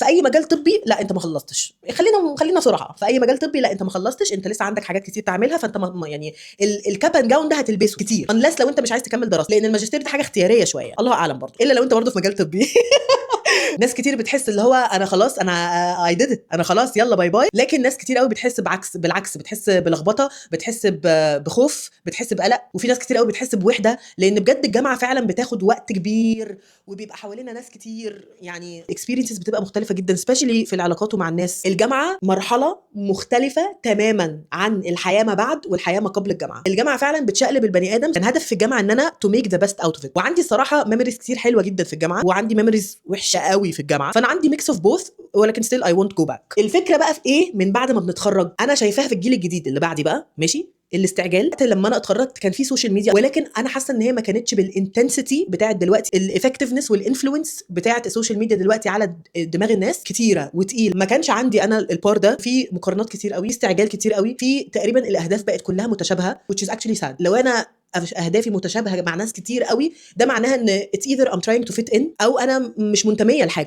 في اي مجال طبي لا، انت ما خلصتش. خلينا صراحه، في اي مجال طبي لا، انت ما خلصتش، انت لسه عندك حاجات كتير تعملها. فانت يعني ال cap and gown ده هتلبسه كتير unless لو انت مش عايز تكمل دراسه، لان الماجستير ده حاجة اختيارية شويه، الله اعلم برضه، الا لو انت برضه في مجال طبي. ناس كتير بتحس اللي هو انا خلاص، انا I did it، انا خلاص، يلا bye bye. لكن ناس كتير قوي بتحس بالعكس، بتحس بلخبطه، بتحس بخوف، بتحس بقلق. وفي ناس كتير قوي بتحس بوحده، لان بجد الجامعة فعلا بتاخد وقت كبير وبيبقى حوالينا ناس كتير، يعني experiences بتبقى مختلفة جدا، especially في العلاقات ومع الناس. الجامعة مرحلة مختلفة تماما عن الحياة ما بعد والحياة ما قبل الجامعه. الجامعة فعلا بتشقلب البني ادم. كان هدف في الجامعة ان انا to make the best out of it، وعندي الصراحة memories كتير حلوة جدا في الجامعه، وعندي memories وحشة قوي في الجامعه، فانا عندي mix of both، ولكن still I won't go back. الفكرة بقى في ايه من بعد ما بنتخرج؟ انا شايفاها في الجيل الجديد اللي بعدي بقى، ماشي؟ الاستعجال. لما انا اتخرجت كان في social media، ولكن انا حاسه ان هي ما كانتش بال intensity بتاعت دلوقتي. ال effectiveness وال influence بتاعت ال social media دلوقتي على دماغ الناس كتيرة وتقيل. ما كانش عندي انا ال power ده. في مقارنات كتير قوي، استعجال كتير قوي، في تقريبا الاهداف بقت كلها متشابهه، which is actually sad. لو انا اهدافي متشابهة مع ناس كتير قوي، ده معناها ان it's either I'm trying to fit in او انا مش منتميه لحاجه.